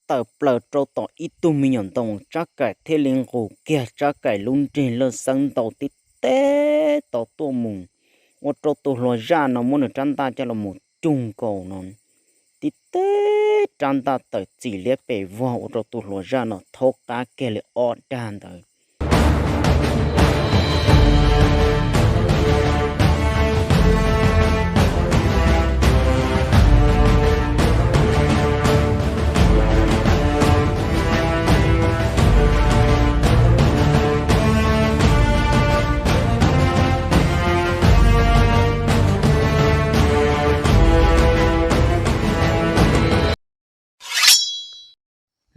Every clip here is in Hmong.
tawm plaws rau tom ib tug me nyuam ntoo, Tsab Kaim thiaj li nqus kiag Tsab Kaim lub nrig laj xeeb ntaus tib teb tod tuaj mus, ua rau tus hluas zaj no muab nws rab ntaj coj los mus cug nkaus no, tib teb rab ntaj tawm txim liab pes vog ua rau tus hluas zaj no thaub qab kiag li ob dag ntawd.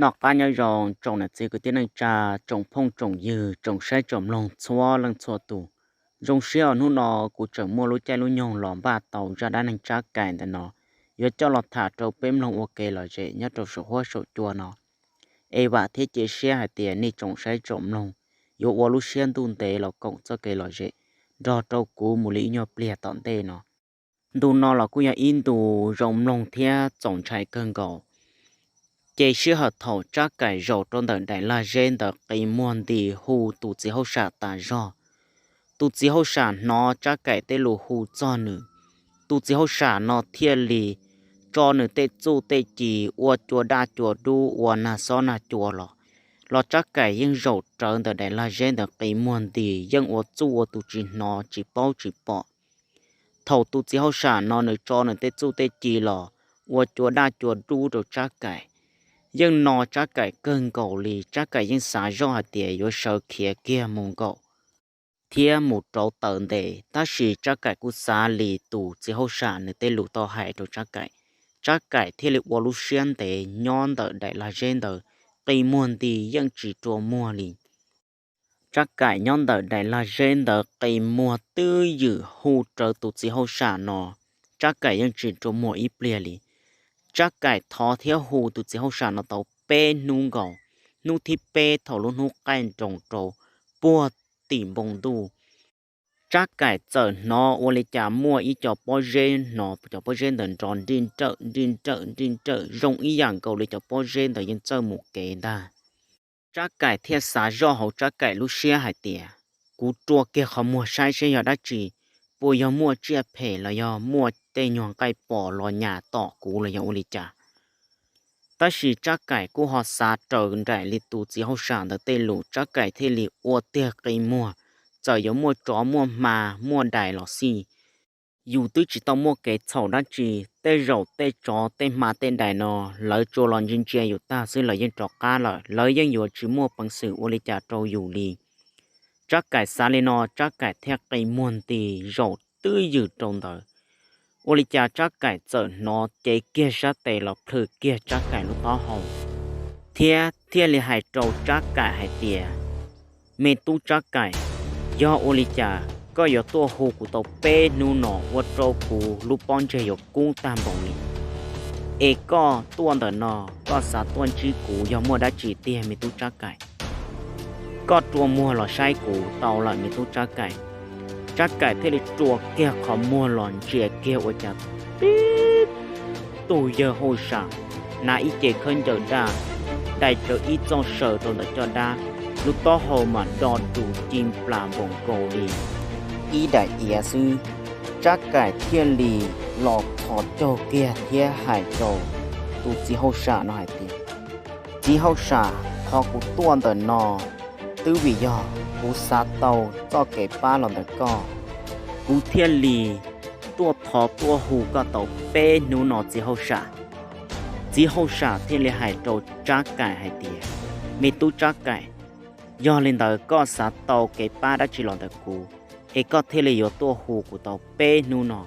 Noj qab nyob zoo tsoom niam txiv kwv tij neej tsa, tsoom phooj tsoom ywg, tsoom saib tsoom mloog txhua leej txhua tus. Zoo siab uas hnub no kuv tseem muaj lub caij lub nyoog los npaj tau zaj dab neeg Tsab Kaim ntawm no, yuav coj los tham rau peb mloog ua kev lom zem nyob rau saum huab saum cua no. Es vam thiab cia siab hais tias nej tsoom saib tsoom mloog yuav ua lub siab ntuj ntev los koom txoj kev lom zem nrog rau kuv mus li ib nyuag pliag tom ntej no. Ntu no los kuj yog ib ntu zoo mloog thiab txaus ntshai kawg nkaus. Ces sij hawm thaum Tsab Kaim zaum rau ntawm daim lag zeb ntawd qi muag nti hu tus txiv hauj sam tas zog, tus txiv hauj sam hnov Tsab Kaim tej lus hu txog nws, tus txiv hauj sam no thiaj li tso nws tej txuj tej ci ua cua daj cua dub ua nag xob nag cua los, los Tsab Kaim yeej zaum rawv ntawm daim lag zeb ntawd qi muag nti yeej ua txuj ua tus tsis hnov tsis paub tsis pom. Thaum tus txiv hauj sam no nws tso nws tej txuj tej ci los ua cua daj cua dub rau Tsab Kaim, yeej no Tsab Kaim kawg nkaus li. Tsab Kaim yeej xav zoj hais tias yuav sawv khiav kiag mus nkaum thiab mus rauv taws ntes, tab sis Tsab Kaim kuj xav li tus txiv hauj sam nws tej lus tau hais rau Tsab Kaim. Tsab Kaim thiaj li ua lub siab ntev nyob ntawm daim lag zeb ntawd qi muag nti yeej tsis rua muag li. Tsab Kaim nyob ntawm daim lag zeb ntawd qi muag twb ywm hu rawv tus txiv hauj sam no, Tsab Kaim yeej tsis rua muag ib pliag li. Tsab Kaim thov thiab hu tus txiv hauj sam no tau peb hnub nkaus, hnub thib peb thaum lub hnub qaij nroos rau puag tim npoo ntuj, Tsab Kaim txawm hnov ua li cas muaj ib co pob zeb, hnov cov pob zeb ntawd nrov nrij nrawm nrij nrawm nrij nrawm zoo ib yam nkaus li cov pob zeb ntawd yeej txawj mus kev ntag. Tsab Kaim thiaj xav zoj hauv Tsab Kaim lub siab hais tias, kuv rua kiag qhov muag saib seb yog dab tsi, puas yog muaj tsiaj phem los yog muaj tej nyuag nqaij pom los nyas tom kuv los yog ua li cas. Tab sis Tsab Kaim kuj ho xav raws nraim li tus txiv hauj sam ntawd tej lus, Tsab Kaim thiaj li ua tiag qi muag. Txawm yuav muaj tsov muaj hma muaj dais los xij, yus twb tsis tau muaj kev txhaum dab tsi. Tej zaum tej tsov tej hma tej dais no lawv tsuas los ntsia ntsia yus tag xwb lawv yeej rov qab lawm, lawv yeej yuav tsis muaj peev xwm ua li cas rau yus li. Tsab Kaim xav li no, Tsab Kaim thiaj qi muag nti zaum twb ywm rau ntawd. Ua li cas Tsab Kaim txawm hnov cev kiag sab tes los plhws kiag Tsab Kaim lub taub hau, thiab thiaj li hais rau Tsab Kaim hais tias, me tub Tsab Kaim, yog ua li cas koj yuav tuaj hu kuv tau peb hnub no ua rau kuv lub pob ntseg yuav kub tag npaum li? Es koj tuaj ntawm no koj xav tuaj ntsib kuv yog muaj dab tsi tiag me tub Tsab Kaim? Koj rua muag los saib kuv tau lawm me tub Tsab Kaim. Tsab Kaim thiaj li rua kiag qhov muag los ntsia kiag ua cas tib tug yawg hauj sam hnav ib ce khaub ncaws daj, dai tsawv ib txoj saw rau ntawm caj dab, lub taub hau mas do tus ci nplas npaum nkaus li ib daim iav xwb. Tsab Kaim thiaj li los thov caug kiag thiab hais rau tus txiv hauj sam no hais tias, txiv hauj sam, qhov kuv tuaj ntawm no twb vim yog kuv xav tau txoj kev pab los ntawm koj, kuv thiaj li tuaj thov tuaj hu koj tau peb hnub no txiv hauj sam. Txiv hauj sam thiaj li hais rau Tsab Kaim hais tias, me tub Tsab Kaim, yog li ntawd koj xav tau kev pab dab tsi los ntawm kuv, es koj thiaj li yuav tuaj hu kuv tau peb hnub no?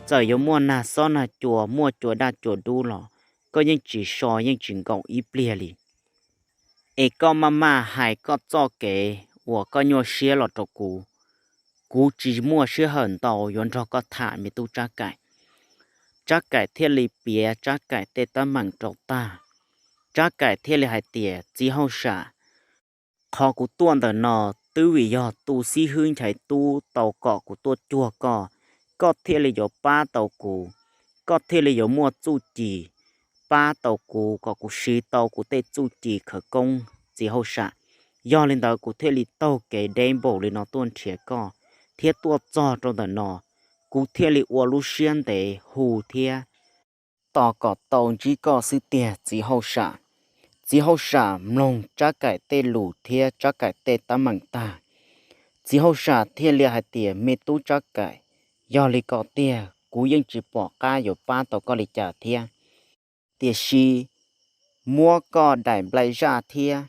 Txawm yuav muaj nag xob nag cua muaj cua daj cua dub los koj yeej tsis so yeej tsis nkaum ib pliag li. Es koj maj maj hais koj txoj kev uas koj nyuaj siab los rau kuv, kuv tsis muaj sij hawm ntau yuav nrog koj tham me tub Tsab Kaim. Tsab Kaim thiaj li piav Tsab Kaim tej teeb meem rau tag. Tsab Kaim thiaj li hais tias, txiv hauj sam, qhov kuv tuaj ntawm no twb vim yog tu xib hwb Nchaiv Tub tau kom kuv tuaj cuag koj, koj thiaj li yuav pab tau kuv, koj thiaj li yuav muaj txuj ci pab tau kuv kom kuv siv tau kuv tej txuj ci khawv koob txiv hauj sam. Yog li ntawd kuv thiaj li taug kev deb npaum li no tuaj nrhiav koj thiab tuaj txog rau ntawm no, kuv thiaj li ua lub siab ntev hu thiab tos kom tau ntsib koj xwb tiag txiv hauj sam. Txiv hauj sam mloog Tsab Kaim tej lus thiab Tsab Kaim tej teeb meem tag, txiv hauj sam thiaj li hais tias, Me tub Tsab Kaim, yog li ko tiag kuv yeej tsis pom qab yuav pab tau koj li cas thiab. Tiam sis muab koj daim nplai zaj thiab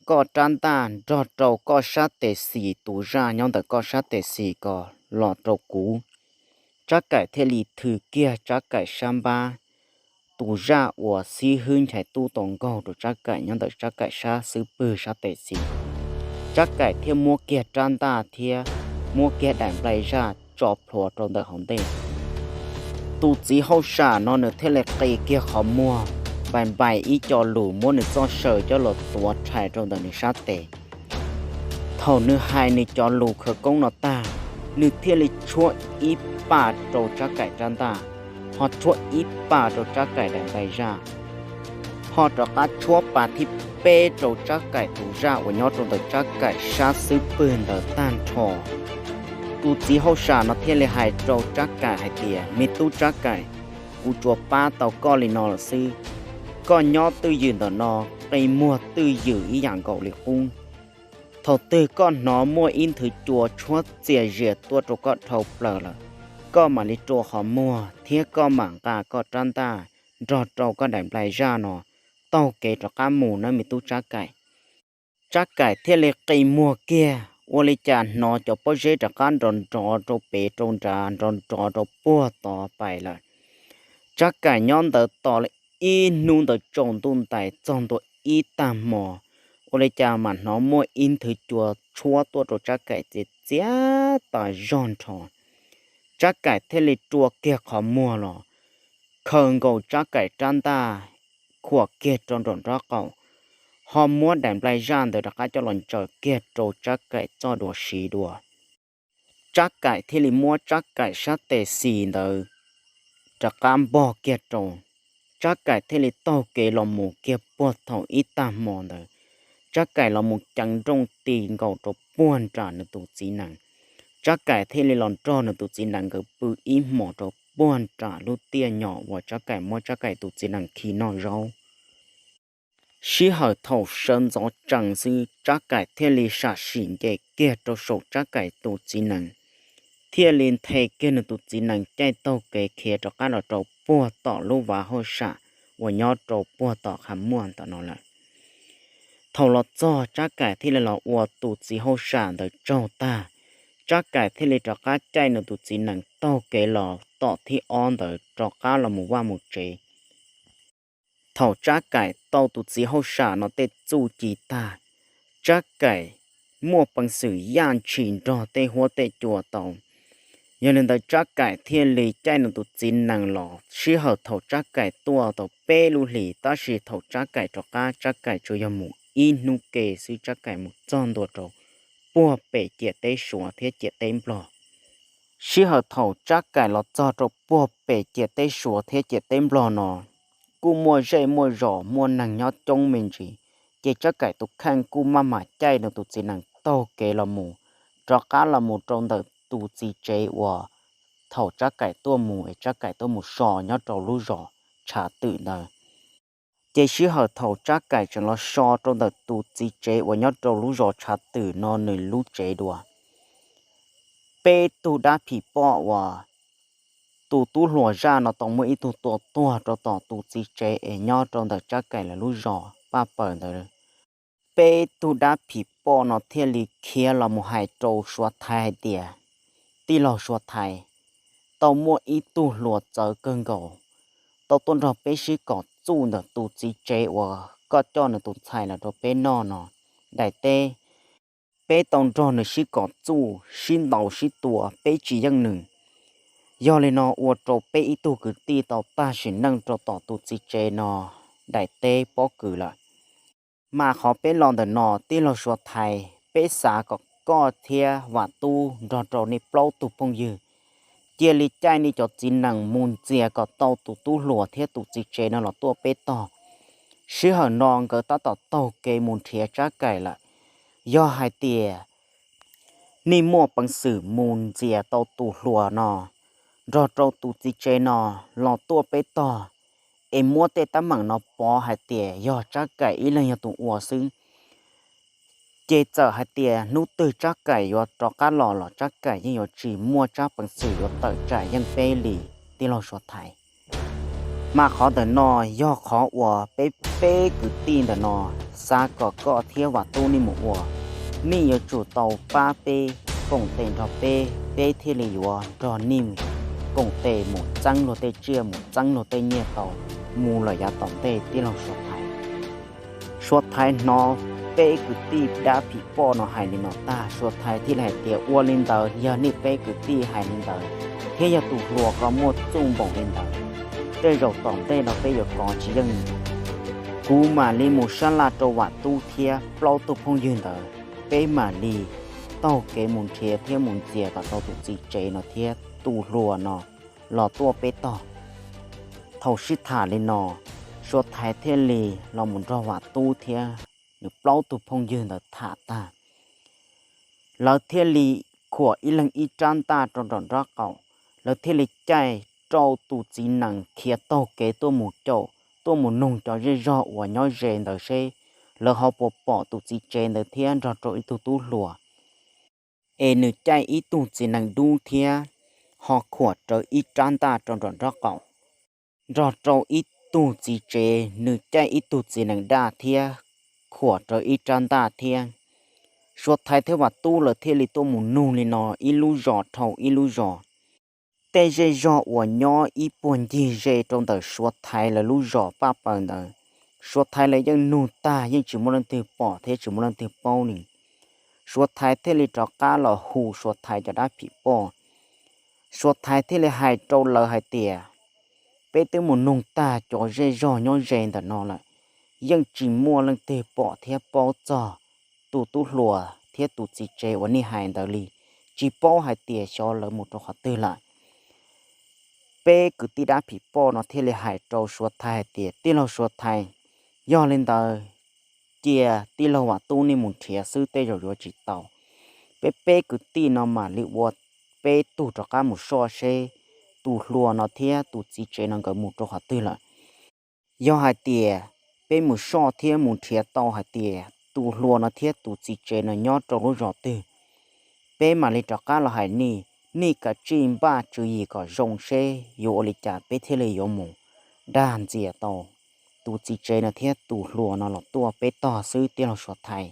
koj rab ntaj nrog rau koj sab tes xis, tus zaj nyob ntawm koj sab tes xis ko los rau kuv. Tsab Kaim thiaj li thws kiag Tsab Kaim sab npab, tus zaj uas xib hwb Nchaiv Tub tau nkaug rau Tsab Kaim nyob ntawm Tsab Kaim sab xub pwg sab tes xis. Tsab Kaim thiaj muab kiag rab ntaj thiab muab kiag daim nplai zaj tso plhuav rau ntawm hauv ntej. Tus txiv hauj sam no nws thiaj li qis kiag qhov muag, npais npais ib co lus, muab nws txoj saw coj los tuav rhais rau ntawm nws sab tes. Thaum nws hais nws cov lus khawv koob no tag, nws thiaj li tshuab ib pas rau Tsab Kaim rab ntaj, ho tshuab ib pas rau Tsab Kaim daim nplai zaj, ho rov qab tshuab pas thib peb rau Tsab Kaim tus zaj uas nyob rau ntawm Tsab Kaim sab xub pwg ntawd tag nrho. Tus txiv hauj sam no thiaj li hais rau Tsab Kaim hais tias, Me tub Tsab Kaim, kuv tsuas pab tau koj li no lawm xwb. Koj nyob twj ywm ntawm no, qi muag twj ywm ib yam nkaus li qub. Thaum twg koj hnov muaj ib nthwv cua tshuab txias zias tuaj rau koj dhau plaws lawm, koj mam li rua qhov muag thiab koj mam nqa koj rab ntaj nrog rau koj daim nplai zaj no taug kev rov qab mus nawb me tub Tsab Kaim. Tsab Kaim thiaj li qi muag kiag, ua li cas hnov cov pob zeb rov qab nrov nrov rau pem rau nrad, nrov nrov rau puag tod pais lawm. Tsab Kaim nyob ntawd tos li ib hnub ntawd tsaus ntuj ntais txog ntua ib tag hmo, ua li cas mam hnov muaj ib nthwv cua tshuab tuaj rau Tsab Kaim txias txias tas zog nrho. Tsab Kaim thiaj li rua kiag qhov muag los, khaws nkaus Tsab Kaim rab ntaj, khuam kiag rau nraum nraub qaum, ho muab daim nplai zaj ntawd rov qab coj los ntsaws kiag rau Tsab Kaim txoj duav siv dua. Tsab Kaim thiaj li muab Tsab Kaim sab tes xis ntawd rov qab npog kiag rau. Tsab Kaim thiaj li taug kev los mus kiag puag thaum ib tag hmo ntawd. Tsab Kaim los mus ceev nrooj ti nkaus rau puag nram nws tus txiv nees. Tsab Kaim thiaj li los nrog nws tus txiv nees nkawd pw ib hmos rau puag nram lub tiaj nyom uas Tsab Kaim muab Tsab Kaim tus txiv nees khi noj zaub. Sij hawm thaum sawv ntxov tsees xwb, Tsab Kaim thiaj li sam sim nce kiag rau saum Tsab Kaim tus txiv nees, thiaj li nthe kiag nws tus txiv nees caij taug kev khiav rov qab los rau puag tom lub vaj hauj sam uas nyob rau puag tom qhov muag tom no lawm. Thaum los txog, Tsab Kaim thiaj li los ua tus txiv hauj sam ntawd tsaug tag, Tsab Kaim thiaj li rov qab caij nws tus txiv nees taug kev los tom thib ob ntawd rov qab los mus vaj mus tsev. Thaum Tsab Kaim tau tus txiv hauj sam no tej txuj ci tag, Tsab Kaim muaj peev xwm yaj ntshis nrog tej huab tej cua tau. Yog li ntawd Tsab Kaim thiaj li caij nws tus txiv nees los. Sij hawm thaum Tsab Kaim tuaj tau peb lub hlis, tab sis thaum Tsab Kaim rov qab, Tsab Kaim tsuas yog mus ib hnub ke xwb, Tsab Kaim mus txog ntua rau puag pem ciam teb Suav thiab ciam teb Nplog. Sij hawm thaum Tsab Kaim los txog rau puag pem ciam teb Suav thiab ciam teb Nplog no, kuj muaj zej muaj zos muaj neeg nyob coob me ntsis, ces Tsab Kaim tus kheej kuj maj mam caij nws tus txiv nees taug kev los mus, rov qab los mus rau ntawm tus txiv tsev uas thaum Tsab Kaim tuaj mus es Tsab Kaim tuaj mus so nyob rau lub zos Tshav Twm ntawd. Ces sij hawm thaum Tsab Kaim tseem los so rau ntawm tus txiv tsev uas nyob rau lub zos Tshav Twm no nws lub tsev dua, peb tug dab phim poj uas tus tub hluas zaj no tau muaj ib tug tua tuag rau tom tus txiv tsev es nyob rau ntawm Tsab Kaim lawv lub zos Paj Pawg ntawd. Peb tug dab phim poj no thiaj li khiav los mus hais rau Suav Thaiv hais tias, Tij laug Suav Thaiv, tau muaj ib tug hluas txawv kawg nkaus tau tuaj nrog peb sib kom txuj ntawm tus txiv tsev uas koj coj nws tus ntxhais los rau peb noj no. Daim teb, peb tau nrog nws sib kom txuj, sib ntaus sib tua, peb tsis yeej nws. Yog li no ua rau peb ib tug kwv tij tau tag sim neej rau tom tus txiv tsev no daim teb pob kws lawm. Mas qhov peb los ntawm no, tij laug Suav Thaiv, peb xav kom koj thiab Vam Tub nrog rau nej plaub tug phooj ywg cia li caij nej cov txiv nees mus ntxias kom tau tus tub hluas thiab tus txiv tsev no los tuaj peb tog. Sij hawm no nkawd tab tom taug kev mus nrhiav Tsab Kaim lawm. Yog hais tias nej muaj peev xwm mus ntxias tau tus hluas no nrog rau tus txiv tsev no los tuaj peb tog, es muab tej teeb meem no pov hais tias yog Tsab Kaim ib leeg yog tus ua xwb, ces txawm hais tias hnub twg Tsab Kaim yuav rov qab los los Tsab Kaim yeej yuav tsis muaj tsab peev xwm yuav tawm tsam yeej peb li, tij laug Suav Thaiv. Mas qhov ntawm no yog qhov uas peb peb kwv tij ntawm no xav kom koj thiab Vam Tub nej mus ua, nej yuav tsum tau pab peb, koom tes nrog peb, peb thiaj li yuav nrog nej koom tes mus txeeb luag tej tsiaj, mus txeeb luag tej nyiaj tau mus lawm yav tom ntej, tij laug Suav Thaiv. Suav Thaiv hnov peb kwv tij dab phim poj no hais li no tag, Suav Thaiv thiaj li hais tias, ua li ntawd, yog nej peb kwv tij hais li ntawd thiab yog tus hluas ko muaj txuj npaum li ntawd, tej zaum tom ntej no peb yuav kov tsis yeej. Kuv mam li mus sab laj rau Vam Tub thiab plaub tug phooj ywg ntawd, peb mam li taug kev mus nrhiav thiab mus ntxias kom tau tus txiv tsev no thiab tus hluas no los tuaj peb tog. Thaum sib tham li no, Suav Thaiv thiaj li los mus nrog Vam Tub thiab nws plaub tug phooj ywg ntawd tham tag, lawv thiaj li khuam ib leeg ib rab ntaj rau nram nraub qaum, lawv thiaj li caij rau tus txiv nees khiav taug kev tuaj mus caum, tuaj mus nug cov zej zog uas nyob ze ntawd seb lawv ho puas pom tus txiv tsev ntawd thiab nrog rau ib tug tub hluas. Es nws caij ib tug txiv nees dub thiab ho khuam rawv ib rab ntaj rau nram nraub qaum, nrog rau ib tug txiv tsev, nws caij ib tug txiv nees daj thiab khuam rawv ib rab ntaj thiab. Suav Thaiv thiab Vam Tub lawv thiaj li tuaj mus nug li no ib lub zos dhau ib lub zos. Tej zej zog uas nyob ib puag ncig ze rau ntawm Suav Thaiv lawv lub zos paj paws ntawd, Suav Thaiv lawv yeej nug tag yeej tsis muaj leej twg pom thiab tsis muaj leej twg paub li. Suav Thaiv thiaj li rov qab los hu Suav Thaiv cov dab phim poj. Suav Thaiv thiaj li hais rau lawv hais tias, peb twb mus nug tag cov zej zog nyob ze ntawm no lawm, yeej tsis muaj leej twg pom thiab paub txog tus tub hluas thiab tus txiv tsev uas nej hais ntawd li, tsis paub hais tias xyov lawv mus rau qhov twg lawm. Peb kwv tij dab phim poj no thiaj li hais rau Suav Thaiv hais tias, tij laug Suav Thaiv, yog li ntawd cia tij laug Vam Tub nej mus nrhiav xwb tej zaum yuav tsis tau. Peb peb kwv tij no mam li ua peb tug rov qab mus soj seb tus hluas no thiab tus txiv tsev no nkawd mus rau qhov twg lawm. Yog hais tias peb mus soj thiab mus nrhiav tau hais tias tus hluas no thiab tus txiv tsev no nyob rau lub zos twg, peb mam li rov qab los hais nej, nej kav tsij npaj tswv yim kom zoo seb yuav ua li cas peb thiaj li yuav mus dag ntxias tau tus txiv tsev no thiab tus hluas no los tuaj peb tog xwb tij laug Suav Thaiv.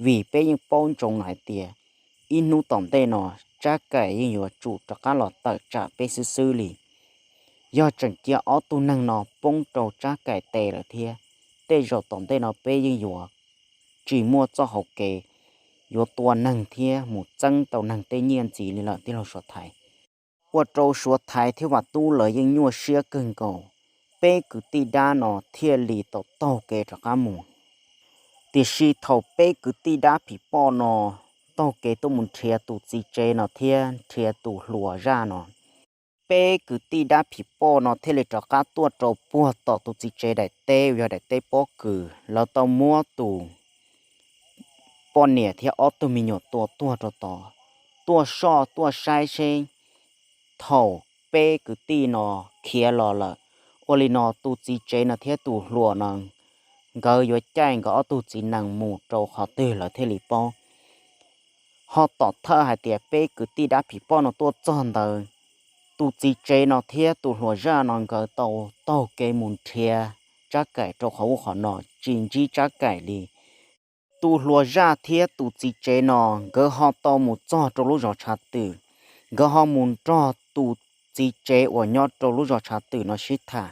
Vim peb yeej paub ntsoov hais tias ib hnub tom ntej no Tsab Kaim yeej yuav tsum rov qab los tawm tsam peb xwb xwb li. Yog tseem cia ob tug neeg no poob rau Tsab Kaim tes lawm thiab, tej zaum tom ntej no peb yeej yuav tsis muaj txoj hauv kev yuav tua neeg thiab mus txeeb tau neeg tej nyiaj ntxiv li lawm tij laug Suav Thaiv. Ua rau Suav Thaiv thiab Vam Tub lawv yeej nyuaj siab kawg nkaus, peb kwv tij dab no thiaj li tau taug kev rov qab mus. Tiam sis thaum peb kwv tij dab phim poj no taug kev tuaj mus nrhiav tus txiv tsev no thiab nrhiav tus hluas zaj no, peb kwv tij dab phim poj no thiaj li rov qab tuaj rau puag tom tus txiv tsev daim teb uas yog daim teb pob kws lawv tau muab tus poj niam thiab ob tug me nyuam tua tuag rau tod, tuaj soj tuaj saib seb thaum peb kwv tij no khiav los lawm, ua li no tus txiv tsev no thiab tus hluas no nkawd yuav caij nkawd ob tug txiv nees mus rau qhov twg lawv thiaj li paub. Ho tom thawj hais tias peb kwv tij dab phim poj no tuaj txog ntawd, tus txiv tsev no thiab tus hluas zaj no nkawd tau taug kev mus nrhiav Tsab Kaim rau qhov ub qhov no tsis ntsib Tsab Kaim li. Tus hluas zaj thiab tus txiv tsev no nkawd ho tau mus txog rau lub zos Tshav Twm, nkawd ho mus nrog tus txiv tsev uas nyob rau lub zos Tshav Twm no sib tham.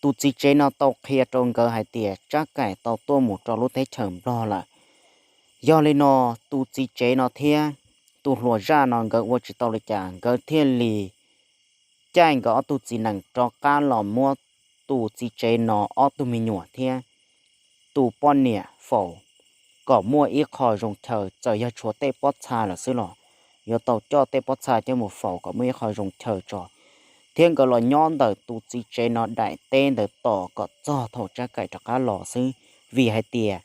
Tus txiv tsev no tau qhia rau nkawd hais tias Tsab Kaim tau tuaj mus rau lub teb chaws Nplog lawm. Yog li no tus txiv tsev no thiab tus hluas zaj no nkawd ua tsis tau li cas, nkawd thiaj li caij nkawd ob tug txiv nees rov qab los muab tus txiv tsev no ob tug me nyuam thiab tus poj niam faus kom muaj ib qho zoo chaw, txawm yog tshuav tej pob txha lawm xwb los yuav tau coj tej pob txha coj mus faus kom muaj ib qho zoo chaw tso. Thiab nkawd los nyob ntawm tus txiv tsev no daim teb ntawd tos kom txog thaum Tsab Kaim rov qab los xwb, vim hais tias,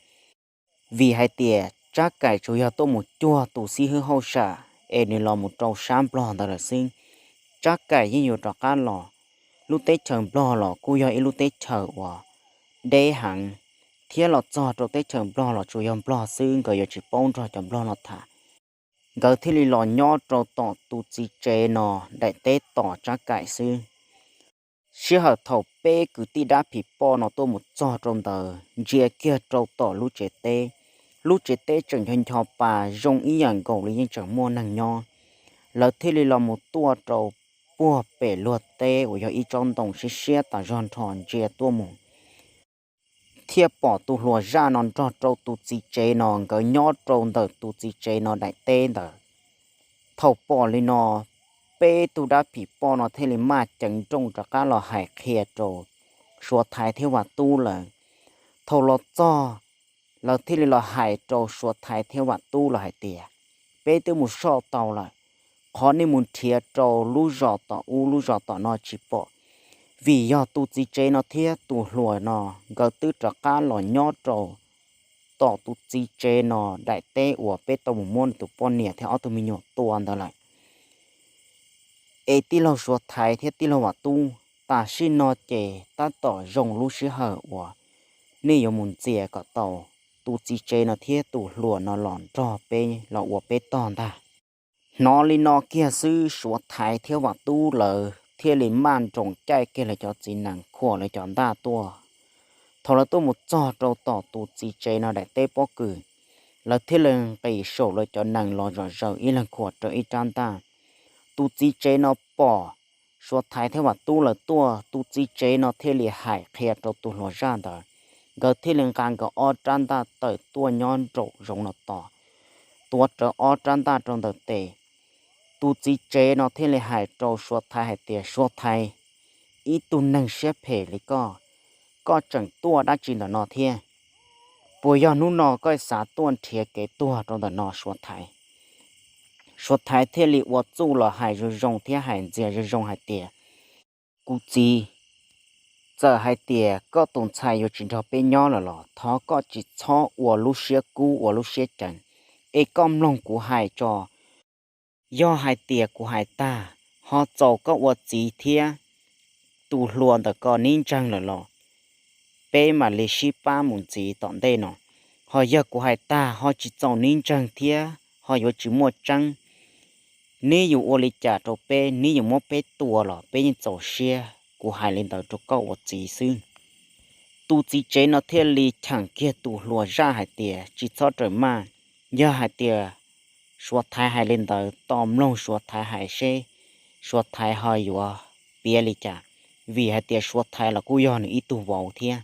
vim hais tias Tsab Kaim tsuas yog tuaj mus cuag tus xib hwb hauj sam es nws los mus rau sab Nplog ntawd lawm xwb. Tsab Kaim yeej yuav rov qab los. Lub teb chaws Nplog los kuj yog ib lub teb chaws uas deb heev, thiab los txog rau teb chaws Nplog los tsuas yog Nplog xwb, nkawd yuav tsis paub nrog cov Nplog no tham. Nkawd thiaj li los nyob rau tom tus txiv tsev no daim teb tos Tsab Kaim xwb. Sij hawm thaum peb kwv tij dab phim poj no tuaj mus txog rau ntawd, ntsia kiag rau tom lub tsev teb, lub tsev teb tseem ncho ncho pa, zoo ib yam nkaus li yeej tseem muaj neeg nyob. Lawv thiaj li los mus tuaj rau puag pem luag teb uas yog ib tsob ntoo siab siab tas zog nrho ntsia tuaj mus, thiaj pom tus hluas zaj no nrog rau tus txiv tsev no nkawd nyob rau ntawm tus txiv tsev no daim teb ntawd. Thaum pom li no, peb tug dab phim poj no thiaj li maj ceev nrooj rov qab los hais qhia rau Suav Thaiv thiab Vam Tub lawm. Thaum los txog, lawv thiaj li los hais rau Suav Thaiv thiab Vam Tub lawm hais tias, peb twb mus soj tau lawm, qhov nej mus nrhiav rau lub zos tom ub lub zos tom no tsis pom, vim yog tus txiv tsev no thiab tus hluas no nkawd twb rov qab los nyob rau tom tus txiv tsev no daim teb uas peb tau mus muab nws tus poj niam thiab ob tug me nyuam tua ntawd lawm. Es tij laug Suav Thaiv thiab tij laug Vam Tub, tam sim no ces tab tom zoo lub sij hawm uas nej yuav mus ntxias kom tau tus txiv tsev no thiab tus hluas no los nrog peb los ua peb tog ntag. Hnov li no kiag xwb Suav Thaiv thiab Vam Tub lawv thiaj li maj nroos caij kiag lawv cov txiv nees khuam lawv cov ntaj tuaj. Thaum lawv tuaj mus txog rau tom tus txiv tsev no daim teb pob kws, lawv thiaj li nqis saum lawv cov nees los zom zaws ib leeg khuam rau ib rab ntaj. Tus txiv tsev no pom Suav Thaiv thiab Vam Tub lawv tuaj, tus txiv tsev no thiaj li hais qhia rau tus hluas zaj ntawd. Nkawd thiaj li nqa nkawd ob rab ntaj tawm tuaj nyob nraum zoov no tos, tuav rawv ob rab ntaj rau ntawm tes. Tus txiv tsev no thiaj li hais rau Suav Thaiv hais tias, Suav Thaiv, ib tug neeg siab phem li koj, koj tseem tuaj dab tsi ntawm no thiab? Puas yog hnub no koj xav tuaj nrhiav kev tuag rau ntawm no Suav Thaiv? Suav Thaiv thiaj li ua txuj los hais zoo zoo thiab hais ntxias zoo zoo hais tias, kuv txiv, txawm hais tias koj tus ntxhais yuav tsis nrog peb nyob lawm los thov koj tsis txhob ua lub siab kub ua lub siab ceev, es koj mloog kuv hais tso. Yog hais tias kuv hais tag, ho txaus koj ua txiv thiab tus hluas ntawm ko neb ntseeg lawm los peb mam li sib pab mus ntxiv tom ntej no. Ho yog kuv hais tag ho tsis txaus neb ntseeg thiab ho yuav tsis muaj tseeb, neb yuav ua li cas rau peb, neb yuav muab peb tua los peb yeej txaus siab, kuv hais li ntawd rau koj ua txiv xwb. Tus txiv tsev no thiaj li cheem kiag tus hluas zaj hais tias, tsis txhob raws maj, yog hais tias Suav Thaiv hais li ntawd tos mloog Suav Thaiv hais seb Suav Thaiv ho yuav piav li cas, vim hais tias Suav Thaiv los kuj yog nws ib tug vauv thiab.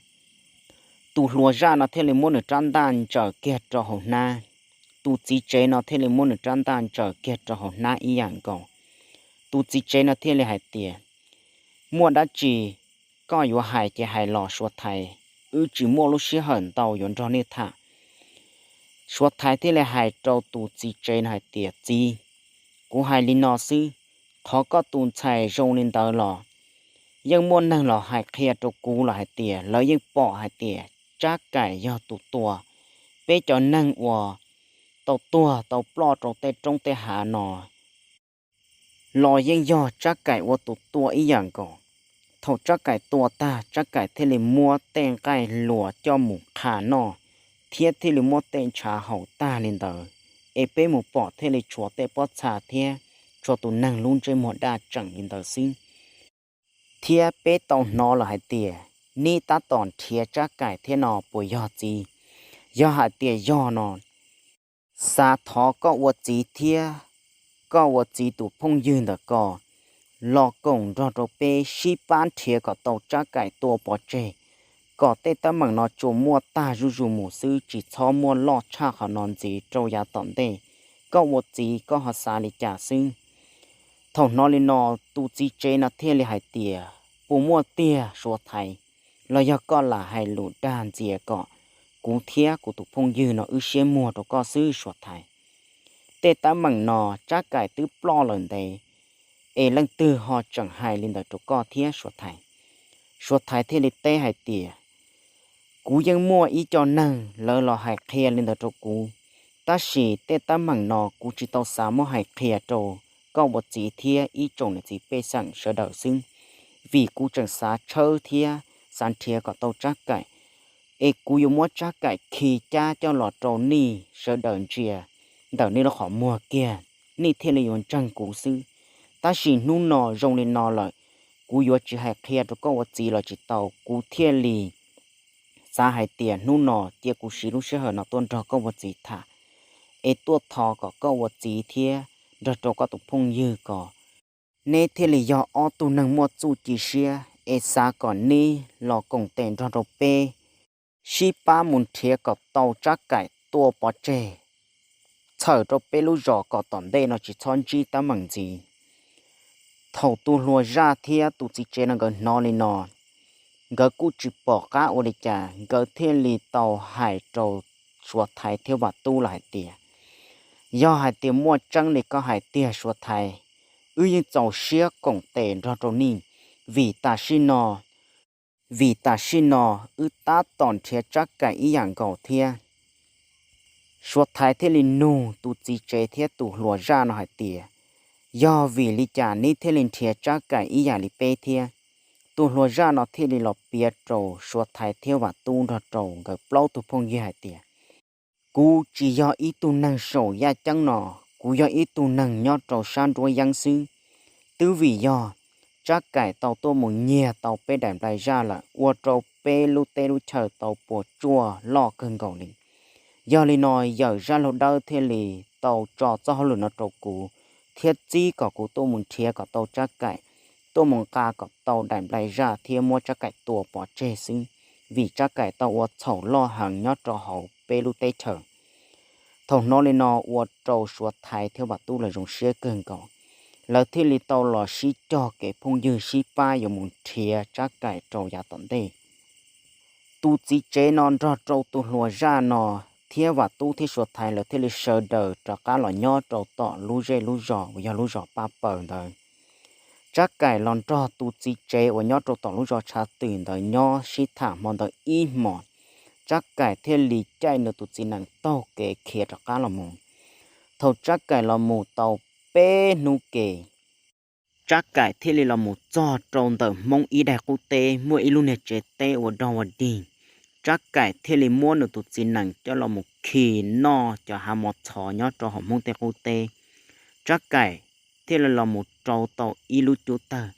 Tus hluas zaj no thiaj li muab nws rab ntaj ntsaws kiag rau hauv hnab. Tus txiv tsev no thiaj li muab nws rab ntaj ntsaws kiag rau hauv hnab ib yam nkaus. Tus txiv tsev no thiaj li hais tias, muaj dab tsi koj yuav hais ces hais los Suav Thaiv, wb tsis muaj lub sij hawm ntau yuav nrog nej tham. Suav Thaiv thiaj li hais rau tus txiv tsev no hais tias, txiv, kuv hais li no xwb, qhov koj tus ntxhais zoo li ntawd los yeej muaj neeg los hais qhia rau kuv lawm hais tias lawv yeej pom hais tias Tsab Kaim yog tus tua. Peb cov neeg uas tau tuag tau ploj rau tej roob tej hav no los yeej yog Tsab Kaim ua tus tua ib yam nkaus. Thaum Tsab Kaim tua tag, Tsab Kaim thiaj li muab tej nqaij hluas coj mus qha noj, thiab thiaj li muab tej ntshav haus tag li ntawd, es peb mus pom thiaj li tshuav tej pob txha thiab tshuav tus neeg lub ntsej muag daj tseem li ntawd xwb. Thiab peb tau hnov lawm hais tias neb tab tom nrhiav Tsab Kaim thiab no puas yog txiv? Yog hais tias yog no, xav thov koj ua txiv thiab koj ua txiv tus phooj ywg ntawm ko los koom nrog rau peb sib pab nrhiav kom tau Tsab Kaim tua pov tseg, kom tej teeb meem no tsuas muaj tag zuj zus mus xwb, tsis txhob muaj loj tshaj qhov no ntxiv rau yav tom ntej. Koj ua txiv koj ho xav li cas xwb? Thaum hnov li no, tus txiv tsev no thiaj li hais tias, puas muaj tiag Suav Thaiv, los yog koj lam hais lus dag ntxias kom kuv thiab kuv tus phooj ywg no wb siab muag rau koj xwb Suav Thaiv? tej teeb meem no Tsab Kaim twb ploj lawm ntev, es leej twg ho tseem hais li ntawd rau koj thiab Suav Thaiv? Suav Thaiv thiaj li teb hais tias, kuv yeej muaj ib co neeg lawv los hais qhia li ntawd rau kuv, tab sis tej teeb meem no kuv tsis tau xav muab hais qhia rau koj ua txiv thiab ib tsoom niam txiv pej xeem sawv daws xwb, vim kuv tseem xav tshawb thiab xav nrhiav kom tau Tsab Kaim, es kuv yuav muab Tsab Kaim khi cab coj los rau nej sawv daws ntsia ntawm nej lub qhov muag kiag, nej thiaj li yuav ntseeg kuv xwb. Tab sis hnub no zoo li no lawm, kuv yuav tsis hais qhia rau koj ua txiv los tsis tau, kuv thiaj li xav hais tias hnub no cia kuv siv lub sij hawm no tuaj nrog koj ua txiv tham, es tuaj thov kom koj ua txiv thiab nrog rau koj tus phooj ywg ko, neb thiaj li yog ob tug neeg muaj txuj ci siab, es xav kom neb los koom tes nrog rau peb sib pab mus nrhiav kom tau Tsab Kaim tua pov tseg, txhawm rau peb lub zos kom tom ntej no tsis txhob ntsib teeb meem ntxiv. Thaum tus hluas zaj thiab tus txiv tsev no nkawd hnov li no, nkawd kuj tsis pom qab ua li cas, nkawd thiaj li tau hais rau Suav Thaiv thiab Vam Tub lawm hais tias, yog hais tias muaj tseeb li koj hais tiag Suav Thaiv, wb yeej txaus siab koom tes nrog rau nej, vim tam sim no, vim tam sim no wb tab tom nrhiav Tsab Kaim ib yam nkaus thiab. Suav Thaiv thiaj li nug tus txiv tsev thiab tus hluas zaj no hais tias, yog vim li cas neb thiaj li nrhiav Tsab Kaim ib yam li peb thiab? Tus hluas zaj no thiaj li los piav rau Suav Thaiv thiab Vam Tub nrog rau nkawd plaub tug phooj ywg hais tias, kuv tsis yog ib tug neeg saum yaj ceeb no, kuv yog ib tug neeg nyob rau sab nruab yeeb xwb. Twb vim yog Tsab Kaim tau tuaj mus nyiag tau peb daim nplai zaj lawm ua rau peb lub teb lub chaw tau puas tsuaj loj kawg nkaus li. Yog li no yawm Zaj Laug Dawb thiaj li tau tso txoj hauj lwm no rau kuv, thiab txib kom kuv tuaj mus nrhiav kom tau Tsab Kaim, tuaj mus nqa kom tau daim nplai zaj thiab muab Tsab Kaim tua pov tseg xwb, vim Tsab Kaim tau ua txhaum loj heev nyob rau hauv peb lub teb chaws. Thaum hnov li no ua rau Suav Thaiv thiab Vam Tub lawv zoo siab kawg nkaus, lawv thiaj li tau los sib cog kev phooj ywg sib pab yuav mus nrhiav Tsab Kaim rau yav tom ntej. Tus txiv tsev no nrog rau tus hluas zaj no thiab Vam Tub thiab Suav Thaiv lawv thiaj li sawv daws rov qab los nyob rau tom lub zej lub zos uas yog lub zos Pab Paws ntawd. Tsab Kaim los nrog tus txiv tsev uas nyob rau tom lub zos Tshav Twm ntawd nyob sib tham hmo ntawd ib hmos. Tsab Kaim thiaj li caij nws tus txiv nees taug kev khiav rov qab los mus. Thaum Tsab Kaim los mus tau peb hnub ke, Tsab Kaim thiaj li los mus txog rau ntawm Hmoob ib daig qub teb muaj ib lub niag tsev teb ua dog ua dig. Tsab Kaim thiaj li muab nws tus txiv nees coj los mus khi noj cov hav mos txhov nyob rau hauv Hmoob tej qub teb. Tsab Kaim thiaj li los mus rau tau ib lub cub tawg.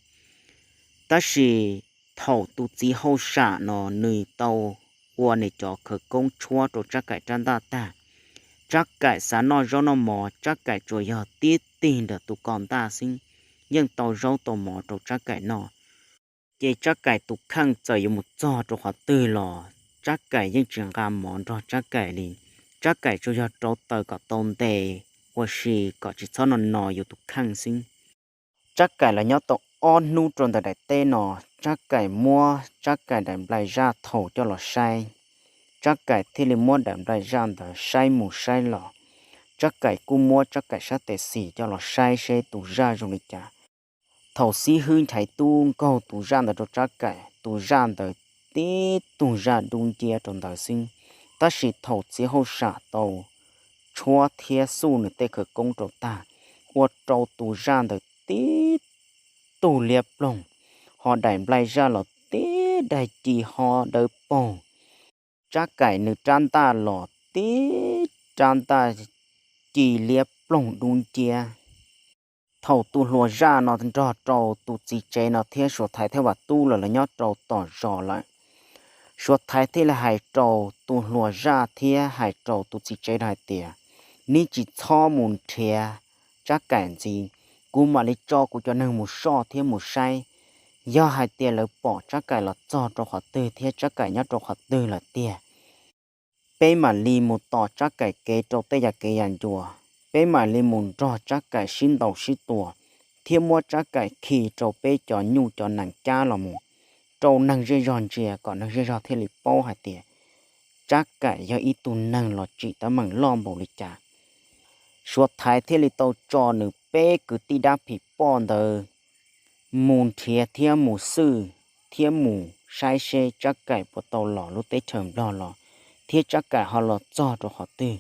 Tab sis thaum tus txiv hauj sam no nws tau ua nws cov khawv koob tshuab rau Tsab Kaim rab ntaj tag, Tsab Kaim xav noj zaub noj mov, Tsab Kaim tsuas yog tib tig nram tus ko ntaj xwb, yeej tau zaub tau mov rau Tsab Kaim noj. Ces Tsab Kaim tus kheej txawm yuav mus txog rau qhov twg los Tsab Kaim yeej tsis nqa mov nrog Tsab Kaim li. Tsab Kaim tsuas yog rauv taws kom tau nte, ua si kom tsis txhob no no yus tus kheej xwb. Tsab Kaim los nyob tau ob hnub rau ntawm daim teb no, Tsab Kaim muab Tsab Kaim daim nplai zaj thaum coj los saib. Tsab Kaim thiaj li muab daim nplai zaj ntawd saib mus saib los. Tsab Kaim kuj muab Tsab Kaim sab tes xis coj los saib seb tus zaj zoo li cas. Thaum xib hwb Nchaiv Tub nkaug tus zaj ntawd rau Tsab Kaim, tus zaj ntawd tib tug zaj dub nciab rau ntawd xwb. Tab sis thaum txiv hauj sam tau tshuab thiab xuj nws tej khawv koob rau tag, ua rau tus zaj ntawd tib tug liab ploog, ho daim nplai zaj los tib daig ci ho dawb paug. Tsab Kaim nws rab ntaj los tib rab ntaj ci liab ploog dub nciab. Thaum tus hluas zaj no nrog rau tus txiv tsev no thiab Suav Thaiv thiab Vam Tub lawm los nyob rau tom zos lawm, Suav Thaiv thiaj li hais rau tus hluas zaj thiab hais rau tus txiv tsev no hais tias, neb tsis txhob mus nrhiav Tsab Kaim ntxiv, kuv mam li tso kuv cov neeg mus soj thiab mus saib. Yog hais tias lawv pom Tsab Kaim los txog rau qhov twg thiab Tsab Kaim nyob rau qhov twg lawm tiag, peb mam li mus tos Tsab Kaim kev rau tej yam kev yam ncua. Peb mam li mus nrog Tsab Kaim sib ntaus sib tua thiab muab Tsab Kaim khi rau peb cov nyuj cov nees cab los mus rau neeg zej zog ntsia kom neeg zej zog thiaj li paub hais tias Tsab Kaim yog ib tug neeg los tsim teeb meem loj npaum li cas. Suav Thaiv thiaj li tau tso nws peb kwv tij dab phim poj ntawd mus nrhiav thiab mus xwj thiab mus saib seb Tsab Kaim puas tau los lub teb chaws Nplog los thiab Tsab Kaim ho los txog rau qhov twg.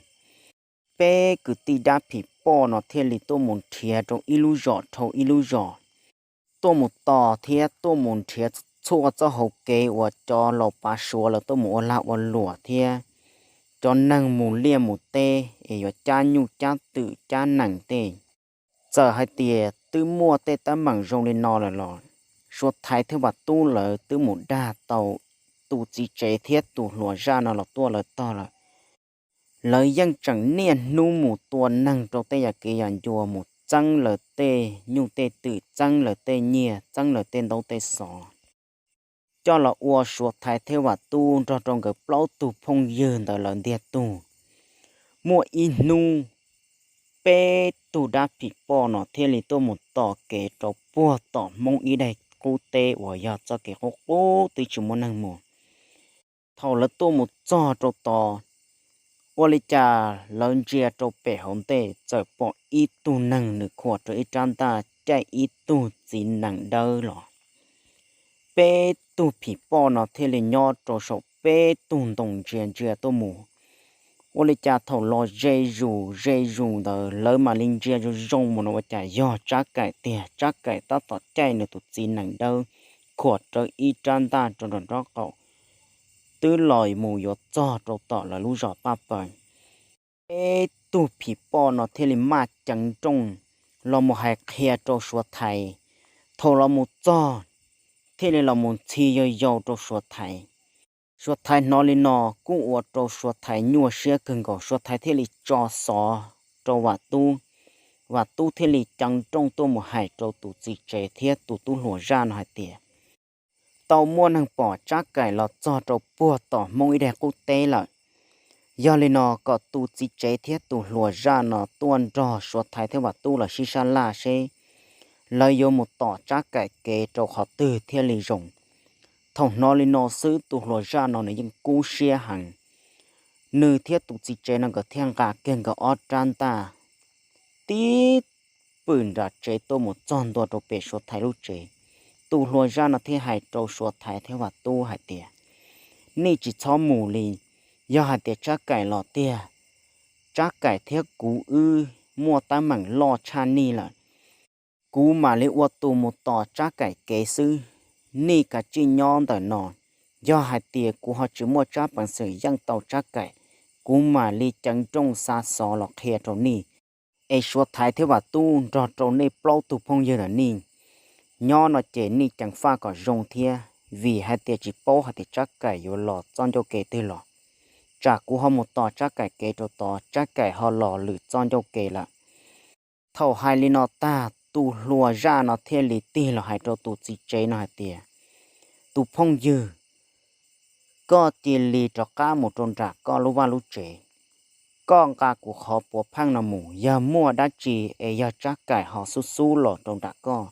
Peb kwv tij dab phim poj no thiaj li tuaj mus nrhiav rau ib lub zos dhau ib lub zos, tuaj mus tos thiab tuaj mus nrhiav txhua txoj hauv kev uas cov laus pav Suav lawv tuaj mus ua lag ua luam thiab cov neeg mus liaj mus teb es yuav cab nyuj cab twm cab nees tej. Txawm hais tias twb muaj tej teeb meem zoo li no lawm los Suav Thaiv thiab Vam Tub lawv twb mus dag tau tus txiv tsev thiab tus hluas zaj no los tuaj lawv tog lawm. Lawv yeej tseem niaj hnub mus tua neeg rau tej yam kev yam ncua, mus txeeb lawv tej nyuj tej twm, txeeb lawv tej nyiaj, txeeb lawv tej ntaub tej xov, coj los ua Suav Thaiv thiab Vam Tub nrog rau nkawd plaub tug phooj ywg ntawd lawv ntiag tug. Muaj ib hnub, peb tug dab phim poj no thiaj li tuaj mus tos kev rau puag tom Hmoob ib daim qub teb uas yog txoj kev qub qub twb tsis muaj neeg mus. Thaum lawv tuaj mus txog rau tod, ua li cas lawv ntsia rau pem hauv ntej txawm pom ib tug neeg nws khuam rau ib rab ntaj caij ib tug txiv nees dawb los. Peb tug phim poj no thiaj li nyob rau saum peb tug ntoo ntsia ntsia tuaj mus. Ua li cas thaum los ze zus ze zus ntawd lawv mam li ntsia zoo zoo mus no ua cas yog Tsab Kaim tiag. Tsab Kaim tab tom caij nws tus txiv nees dawb khuam rau ib rab ntaj rau nram nraub qaum, twb los mus yuav txog rau tom lawv lub zos paj paws. Peb tug phim poj no thiaj li maj ceev nrooj los mus hais qhia rau Suav Thaiv. Thaum los mus txog, thiaj li los mus ntxhi yau yau rau Suav Thaiv. Suav Thaiv hnov li no kuj ua rau Suav Thaiv nyuaj siab kawg nkaus, Suav Thaiv thiaj li tso xov rau Vam Tub. Vam Tub thiaj li ceev nrooj tuaj mus hais rau tus txiv tsev thiab tus tub hluas zaj no hais tias, tau muaj neeg pom Tsab Kaim los txog rau puag tom Hmoob ib daim qub teb lawm. Yog li no kom tus txiv tsev thiab tus hluas zaj no tuaj nrog Suav Thaiv thiab Vam Tub lawv sib sab laj seb lawv yuav mus tom Tsab Kaim kev rau qhov twg thiaj li zoo. Thaum hnov li no xwb tus hluas zaj no nws yeej kub siab heev. Nws thiab tus txiv tsev no nkawd thiaj nqa kiag nkawd ob rab ntaj tib pwm nram tsev tuaj mus txog ntua rau pem Suav Thaiv lub tsev. Tus hluas zaj no thiaj hais rau Suav Thaiv thiab Vam Tub hais tias, nej tsis txhob mus li. Yog hais tias Tsab Kaim los tiag, Tsab Kaim thiab kuv wb muaj teeb meem loj tshaj nej lawm. Kuv mam li ua tus mus tos Tsab Kaim kev xwb. Nej kav tsij nyob ntawm no. Yog hais tias kuv ho tsis muaj tsab peev xwm yeej tau Tsab Kaim, kuv mam li ceev nrooj xa xov los qhia rau nej. Es Suav Thaiv thiab Vam Tub nrog rau nej plaub tug phooj ywg ntawm nej nyob no ces nej ceev faj kom zoo thiab, vim hais tias tsis paub hais tias Tsab Kaim yuav los txoj ncauj kev twg los. Tsam kuv ho mus tos Tsab Kaim kev rau tod, Tsab Kaim ho los lwm txoj ncauj kev lawm. Thaum hais li no tag, tus hluas zaj no thiaj li tig los hais rau tus txiv tsev no hais tias, tus phooj ywg, koj cia li rov qab mus rau nram koj lub vaj lub tsev. Koj nqa kuv qhov puav pheej no mus, yog muaj dab tsi es yog Tsab Kaim ho xub xub los rau nram koj,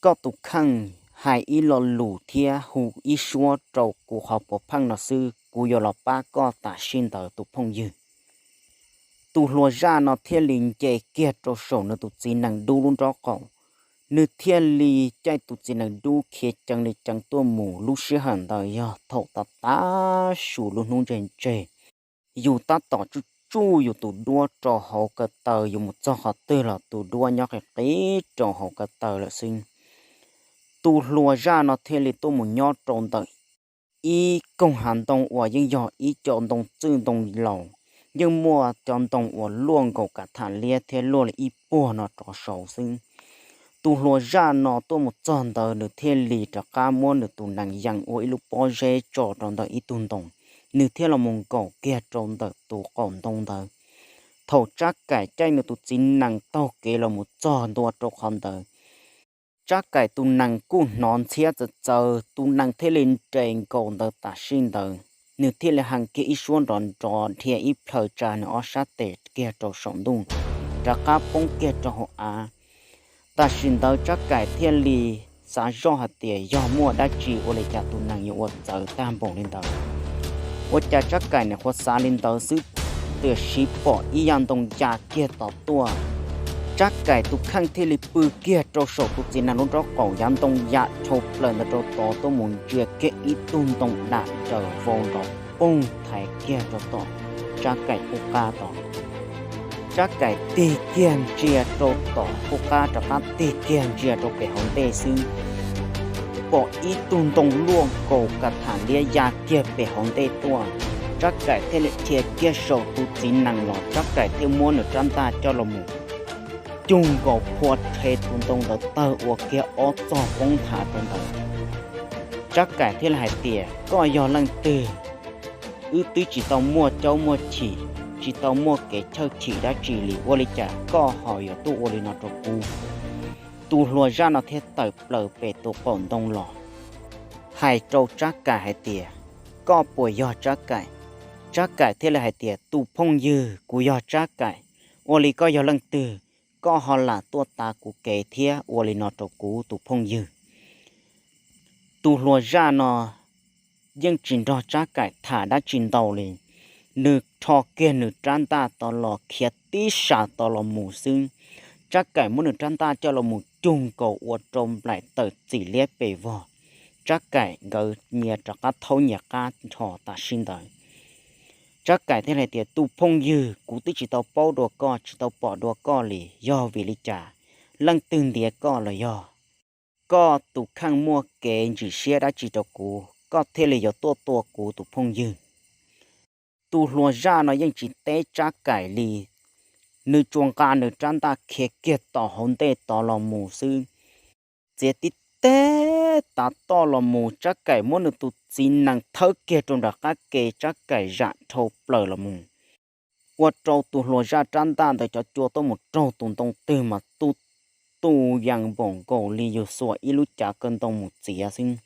koj tus kheej hais ib lo lus thiab hu ib suab rau kuv qhov puav pheej no xwb, kuv yuav los pab koj tam sim ntawd tus phooj ywg. Tus hluas zaj no thiaj li nce kiag rau saum nws tus txiv nees dub lub nraub qaum, nws thiaj li caij tus txiv nees dub khiav ceev li ceev tuaj mus. Lub sij hawm ntawd yog thaum tav tav su lub hnub ntseg ntseg, yus tab tom tsuj tsuj yus tus duab rau hauv ko taw, yus mus txog qhov twg los tus duab nyob qis qis rau hauv ko taw lawm xwb. Tus hluas zaj no thiaj li tuaj mus nyob rau ntawm ib koog hav ntoo uas yeej yog ib co ntoo txwj ntoo laus, yeej muaj cov ntoo uas luaj nkaus kav tham liab thiab luaj li ib puag no rov saud xwb. Tus hluas zaj no tuaj mus txog ntawd nws thiaj li rov qab muab nws tus nees yees ua ib lub pob zeb tso rau ntawm ib tug ntoo, nws thiaj los mus nkaum kiag rau ntawm tus qaum ntoo ntawd. Thaum Tsab Kaim caij nws tus txiv nees taug kev los mus txog ntua rau qhov ntawd, Tsab Kaim tus nees kuj hnov ntxhiab txawv txawv, tus nees thiaj li nres nkaus ntawd tam sim ntawd, nws thiaj li hee kiag ib suab nrov nrov dhia ib plhaw tsa nws ob sab tes kiag rau saum ntuj, rov qab poob kiag rau hauv av. Tam sim ntawd Tsab Kaim thiaj li xav zoj hais tias yog muaj dab tsi ua li cas tus nees yuav ua txawv tag npaum li ntawd. Ua cas Tsab Kaim nim qhuav xav li ntawd xwb, tiam sis pom ib yav ntoo ya kiag tod tuaj. Tsab Kaim tus kheej thiaj li pw kiag rau saum tus txiv nees lub nraub qaum, yav ntoo ya dhau plaws ntawd rau tod tuaj mus ntsia kiag ib tug ntoo dam daws vau nrov poog thaiv kiag rau tom Tsab Kaim qub qab tod. Tsab Kaim tig kiag ntsia rau tom qub qab rov qab tig kiag ntsia rau pem hauv ntej xwb, pom ib tug ntoo luaj nkaus ka tham liab ya kiag pem hauv ntej tuaj. Tsab Kaim thiaj li dhia kiag saum tus txiv nees los, Tsab Kaim thiaj muab nws rab ntaj coj los mus cug nkaus phua rhe tus ntoo ntawd tawg ua kiag ob txog poob nthav rau ntawd. Tsab Kaim thiaj li hais tias, koj yog leej twg? Wb twb tsis tau muaj caub muaj chim, tsis tau muaj kev chawj chim dab tsi li, ua li cas koj ho yuav tuaj ua li no rau kuv? Tus hluas zaj no thiaj tawm plaws pem tus qaum ntoo los hais rau Tsab Kaim hais tias, koj puas yog Tsab Kaim? Tsab Kaim thiaj li hais tias, tus phooj ywg, kuv yog Tsab Kaim. Ua li koj yog leej twg, koj ho lam tuaj tav kuv kev thiab ua li no rau kuv tus phooj ywg? Tus hluas zaj no yeej tsis nrog Tsab Kaim tham dab tsi ntau li, nws rho kiag nws rab ntaj tod los khiav tib sas tod los mus xwb. Tsab Kaim muab nws rab ntaj coj los mus cug nkaus ua rau nplaim tawm txim liab pes vog. Tsab Kaim nkawd nyias rov qab thaub nyias qab nrho tam sim ntawd. Tsab Kaim thiaj hais tias, tus phooj ywg, kuv twb tsis tau paub dua koj, tsis tau pom dua koj li, yog vim li cas? Leej twg ntiav koj los yog koj tus kheej muaj kev ntsim siab dab tsi rau kuv, koj thiaj li yuav tuaj tua kuv tus phooj ywg? Tus hluas zaj no yeej tsis teb Tsab Kaim li, nws tsuas nqa nws rab ntaj khiav kiag tom hauv ntej tod los mus xwb. Txiav tib teg tav toj los mus, Tsab Kaim muab nws tus txiv nees thawb kiag rau nram qab ke, Tsab Kaim zam dhau plaws los mus. Ua rau tus hluas zaj rab ntaj ntawd cov cua tuaj mus raug tus ntoo twg mas tu tu yees npaum nkaus li yus xuas ib lub cav kaw ntoo mus txiav xwb.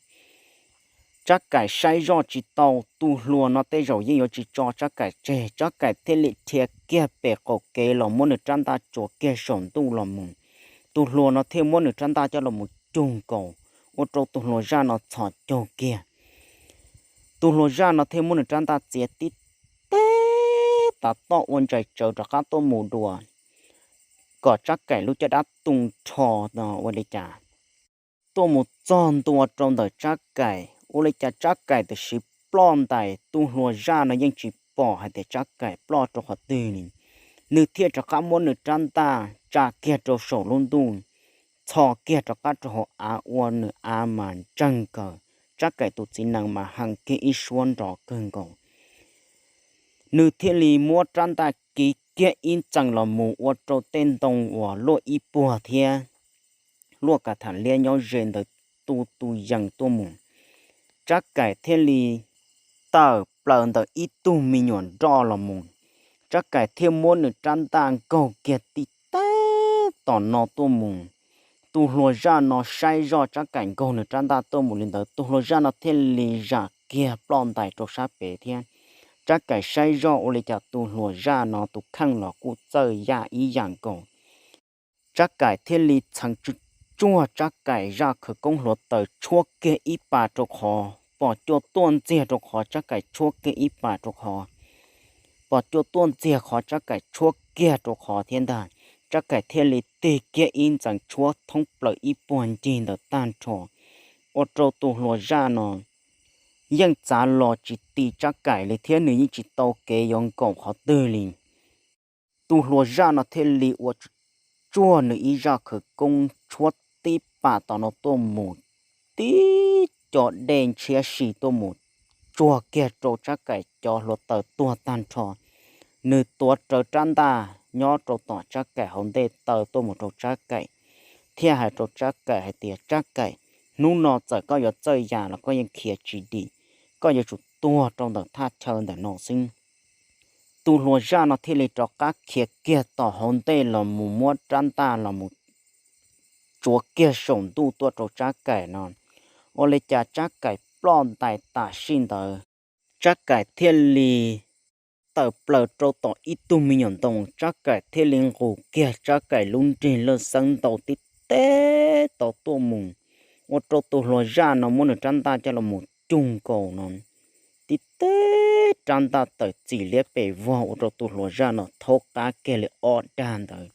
Tsab Kaim saib zoj tsis tau, tus hluas no tej zaum yeej yuav tsis tso Tsab Kaim tseg, Tsab Kaim thiaj li dhia kiag pem qaum kev los muab nws rab ntaj tsuav kiag saum ntuj los mus. Tus hluas no thiaj muab nws rab ntaj coj los mus cug nkaus, ua rau tus hluas zaj no txhos caug kiag. Tus hluas zaj no thiaj muab nws rab ntaj txiav tib teb tav toj ua ntsais tsawv rov qab tuaj mus dua, kom Tsab Kaim lub caj dab tu nrho no ua li cas tuaj mus txog ntua rau ntawm Tsab Kaim, ua li cas Tsab Kaim tam sim ploj ntais, tus hluas zaj no yeej tsis pom hais tias Tsab Kaim ploj rau qhov twg li. Nws thiaj rov qab muab nws rab ntaj tsa kiag rau saum lub ntuj, txhos kiag rov qab rau hauv av ua nws av mas ntseeg kawg, Tsab Kaim tus txiv nees mas heev kiag ib suab nrov kawg nkaus. Nws thiaj li muab rab ntaj kiv kiag ib ntxees los mus ua rau tej ntoo uas luaj ib puag thiab luaj ka tham liab nyob ze ntawd tu tu yees tuaj mus. Tsab Kaim thiaj li tawm plaws ntawm ib tug me nyuam nroj los mus. Tsab Kaim thiaj muab nws rab ntaj nkaug kiag tib teb tom no tuaj mus. Tus hluas zaj no saib zoj Tsab Kaim nkaug nws rab ntaj tuaj mus li ntawd, tus hluas zaj no thiaj li zam kiag ploj ntais rau sab pem thiab. Tsab Kaim saib zoj ua li cas tus hluas zaj no tus kheej los kuj txawj yaj ib yam nkaus. Tsab Kaim thiaj li txheev tsuj tsuag Tsab Kaim zaj khawv koob hluav taws tshuab kiag ib pas rau qhov, pom cua tuaj ntxiag rau qhov Tsab Kaim tshuab kiag ib pas rau qhov, pom cua tuaj ntxiag qhov Tsab Kaim tshuab kiag rau qhov thiab ntag. Tsab Kaim thiaj li tig kiag ib ntxees tshuab thoob plaws ib puag ncig ntawd tag nrho, ua rau tus hluas zaj no yeej txav los tsis ti Tsab Kaim li thiab nws yeej tsis tau kev yuav nkaum qhov twg li. Tus hluas zaj no thiaj li ua tsuj tsuag nws ib zaj khawv koob tshuab tib pas tom no tuaj mus, tib co dej ntshiab si tuaj mus tsuag kiag rau Tsab Kaim cov hluav taws tuag tag nrho. Nws tuav rawv rab ntaj nyob rau tom Tsab Kaim hauv ntej taw tuaj mus rau Tsab Kaim, thiaj hais rau Tsab Kaim hais tias, Tsab Kaim, hnub no txawm koj yuav txawj ya los koj yeej khiav tsis dim, koj yuav tsum tuag rau ntawm thaj chaw ntawm no xwb. Tus hluas zaj no thiaj li rov qab khiav kiag tom hauv ntej los mus muab rab ntaj los mus tsuav kiag saum ntuj tuaj rau Tsab Kaim no. Ua li cas Tsab Kaim ploj ntais tam sim ntawd, Tsab Kaim thiaj li tawm plaws rau tom ib tug me nyuam ntoo, Tsab Kaim thiaj li nqus kiag Tsab Kaim lub nrig laj xeeb ntaus tib teb tod tuaj mus, ua rau tus hluas zaj no muab nws rab ntaj coj los mus cug nkaus no. ib teg rab ntaj tawm txim liab pes vog ua rau tus hluas zaj no thaub qab kiag li ob dag ntawd.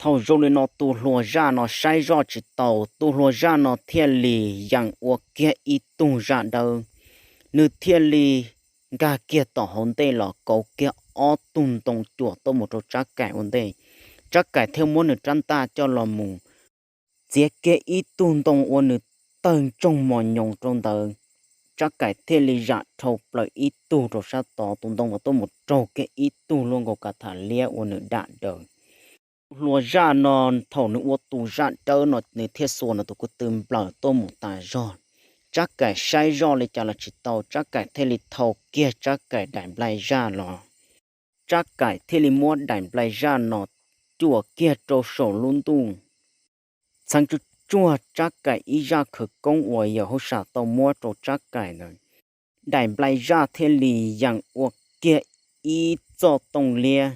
Thaum zoo li no tus hluas zaj no saib zoj tsis tau, tus hluas zaj no thiaj li yeem ua kiag ib tug zaj dawb. Nws thiaj li nkag kiag tom hauv ntej los kauv kiag ob tug ntoo cuam tuaj mus rau Tsab Kaim ua ntej. Tsab Kaim thiaj muab nws rab ntaj coj los mus txiav kiag ib tug ntoo ua nws tawg ntsoog mos nyoos rau ntawd. Tsab Kaim thiaj li zam dhau plaws ib tug rau sab tod, tus ntoo uas tuaj mus raug kiag ib tug luaj nkaus ka tham liab ua nws dam daws. Tus hluas zaj no thaum nws ua tus zaj dawb no nws thiaj xuas nws tus ko tw nplawm tuaj mus tas zog. Tsab Kaim saib zoj li cas los tsis tau, Tsab Kaim thiaj li thau kiag Tsab Kaim daim nplai zaj los. Tsab Kaim thiaj li muab daim nplai zaj no cuam kiag rau saum lub ntuj. Txheev tsuj tsuag Tsab Kaim ib zaj khawv koob uas yawm hauj sam tau muab rau Tsab Kaim ntawd, daim nplai zaj thiaj li yeem ua kiag ib txoj tooj liab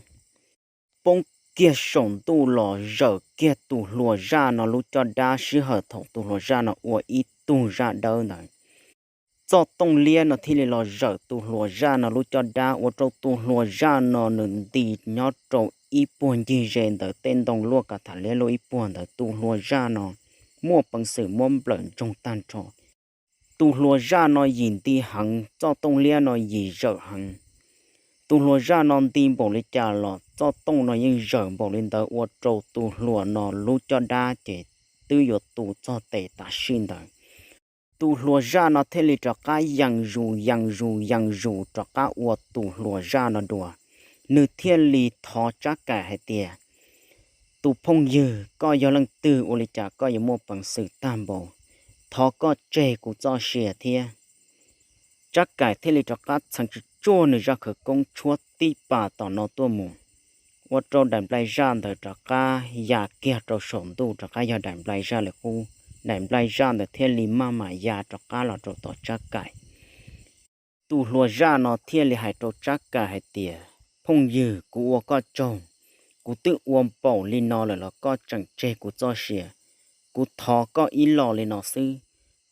poob kiag saum ntuj los zawm kiag tus hluas zaj no lub caj dab sij hawm thaum tus hluas zaj no ua ib tug zaj dawb ntawd. Txoj tooj liab no thiaj li los zawm tus hluas zaj no lub caj dab ua rau tus hluas zaj no nws nti nyob rau ib puag ncig ze ntawd tej ntoo luaj ka tham liab luaj ib puag ntawd. Tus hluas zaj no muaj peev xwm muab nplawm ntsoog tag nrho. Tus hluas zaj no yim nti heev, txoj tooj liab no yim zawm heev. Tus hluas zaj no nti npaum li cas los txoj tooj no yeej zawm npaum li ntawd ua rau tus hluas no lub caj dab ces twb yuav tu txog tes tam sim ntawd. Tus hluas zaj no thiaj li rov qab yees zus yees zus yees zus rov qab ua tus hluas zaj no dua. Nws thiaj li thov Tsab Kaim hais tias, tus phooj ywg, koj yog leej twg ua li cas koj yuav muaj peev xwm tag npaum, thov koj tseg kuv txoj sia thiab. Tsab Kaim thiaj li rov qab txheev tsuj tsuag nws zaj khawv koob tshuab tib pas tom no tuaj mus, ua rau daim nplai zaj ntawd rov qab ya kiag rau saum ntuj rov qab yog daim nplai zaj li qub. Daim nplai zaj ntawd thiaj li maj mam ya rov qab los rau tom Tsab Kaim. Tus hluas zaj no thiaj li hais rau Tsab Kaim hais tias, phooj ywg, kuv ua koj tsaug, kuv twb ua npaum li no lawm los koj tseem tseg kuv txoj sia. Kuv thov koj ib lo li no xwb,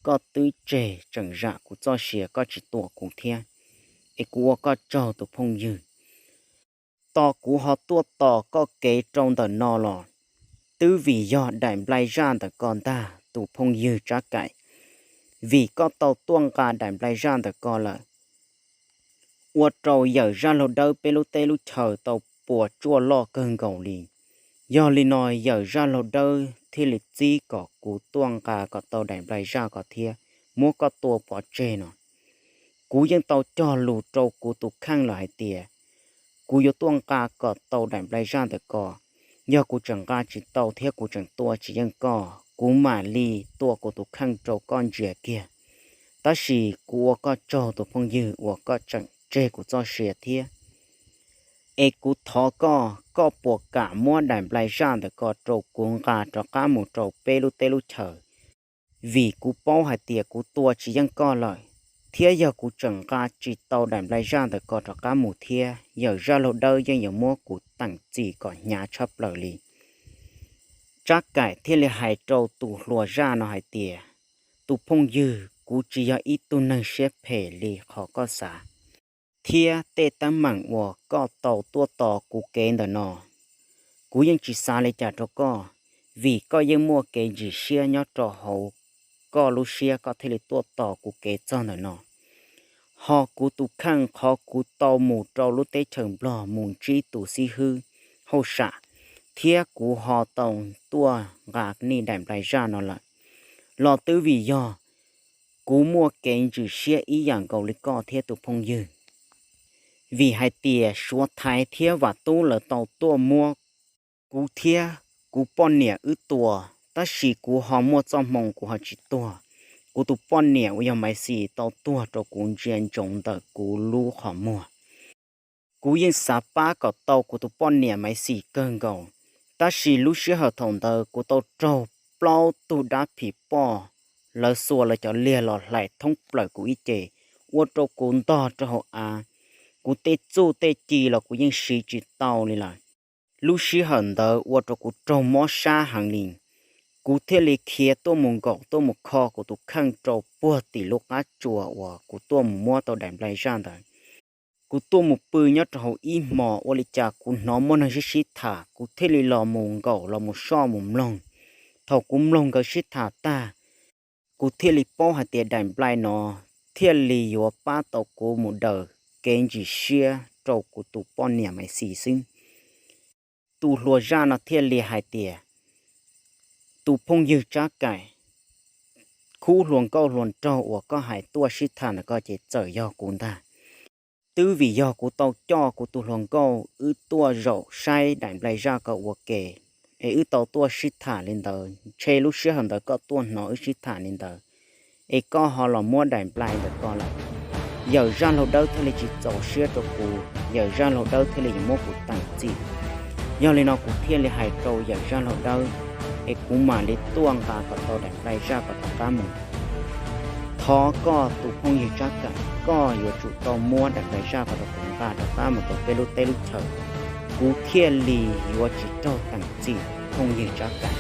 koj twb tseg tseem zam kuv txoj sia koj tsis tua kuv thiab, es kuv ua koj tsaug tus phooj ywg. Tos kuv ho tuaj tos koj kev rau ntawm no los twb vim yog daim nplai zaj ntawm ko ntag tus phooj ywg Tsab Kaim, vim koj tau tuaj nqa daim nplai zaj ntawm ko lawm, ua rau yawm zaj laug dawb peb lub teb lub chaw tau puas tsuaj loj kawg nkaus li. Yog li no yawm zaj laug dawb thiaj li txib kom kuv tuaj nqa kom tau daim nplai zaj ko thiab, muab koj tua pov tseg no. Kuv yeej tau cog lus rau kuv tus kheej lawm hais tias kuv yuav tuaj nqa kom tau daim nplai zaj ntawm ko. Yog kuv tseem nqa tsis tau thiab kuv tseem tua tsis yeej koj, kuv mam li tua kuv tus kheej rau koj ntsia kiag. Tab sis kuv ua koj tsaug tus phooj ywg uas koj tseem tseg kuv txoj sia thiab. Es kuv thov koj, koj puas kam muab daim nplai zaj ntawm ko rau kuv nqa rov qab mus rau peb lub teb lub chaws? Vim kuv paub hais tias kuv tua tsis yeej koj lawm, thiab yog kuv tseem nqa tsis tau daim nplai zaj ntawm ko rov qab mus thiab yawm zaj laug dawb yeej yuav muab kuv teem txim kom hnyav tshaj plaws li. Tsab Kaim thiaj li hais rau tus hluas zaj no hais tias, tus phooj ywg, kuv tsis yog ib tug neeg siab phem li qhov koj xav, thiab tej teeb meem uas koj tau tuaj tos kuv kev ntawm no, kuv yeej tsis xav li cas rau koj, vim koj yeej muaj kev ntsim siab nyob rau hauv koj lub siab koj thiaj li tuaj tos kuv kev txog ntawm no. Ho kuv tus kheej qhov kuv tau mus rau lub teb chaws Nplog mus ntsib tus xib hwb hauj sam, thiab kuv ho tau tuaj nqa nej daim nplai zaj no lawm, los twb vim yog kuv muaj kev ntsim siab ib yam nkaus li koj thiab tus phooj ywg. Vim hais tias Suav Thaiv thiab Vam Tub lawv tau tuaj muab kuv thiab kuv poj niam wb tua, tab sis kuv ho muaj txoj hmoo kuv ho tsis tuag. Kuv tus poj niam uas yog Maiv Xis tau tuag rau kuv ntsia ntsoov ntawm kuv lub qhov muag. Kuv yeej xav pab kom tau kuv tus poj niam Maiv Xis kawg nkaus, tab sis lub sij hawm thaum ntawd kuv tau raug plaub tug dab phim poj, lawv xuas lawv cov liag los hlais thoob plaws kuv ib ce, ua rau kuv ntog rau hauv av, kuv tej txuj tej ci los kuv yeej siv tsis tau li lawm. Lub sij hawm ntawd ua rau kuv raug mob sab heev li, kuv thiaj li khiav tuaj mus nkaum tuaj mus kho kuv tus kheej rau puag tim lub qab tsua uas kuv tuaj mus muab tau daim nplai zaj ntawd. Kuv tuaj mus pw nyob rau hauv ib hmos, ua li cas kuv hnov muaj neeg sib sib tham, kuv thiaj li los mus nkaum los mus soj mus mloog. Thaum kuv mloog nkawd sib tham tag, kuv thiaj li paub hais tias daim nplai no thiaj li yuav pab tau kuv mus daws kev ntsis siab rau kuv tus poj niam Maiv Xis xwb. Tus hluas zaj no thiaj li hais tias, tus phooj ywg Tsab Kaim, khub hluas nkauj hluas nraug uas koj hais tuaj sib tham ntawm ko ces txawm yog kuv ntag. Twb vim yog kuv tau coj kuv tus hluas nkauj wb tuaj zaum saib daim nplai zaj ko ua ke, es wb tau tuaj sib tham li ntawd, ntshe lub sij hawm ntawd koj tuaj hnov wb sib tham li ntawd, es koj ho los muab daim nplai ntawm ko lawm. Yawm Zaj Laug Dawb thiaj li tsis txaus siab rau kuv, Yawm Zaj Laug Dawb thiaj li yuav muab kuv teem txim. Yog li no kuv thiaj li hais rau Yawm Zaj Laug Dawb, es kuv mam li tuaj nqa kom tau daim nplai zaj kom rov qab mus. Thov koj tus phooj ywg Tsab Kaim, koj yuav tsum tau muab daim nplai zaj kom rau kuv nqa rov qab mus rau peb lub teb lub chaws. Kuv thiaj li yuav tsis raug teem txim, phooj ywg Tsab Kaim.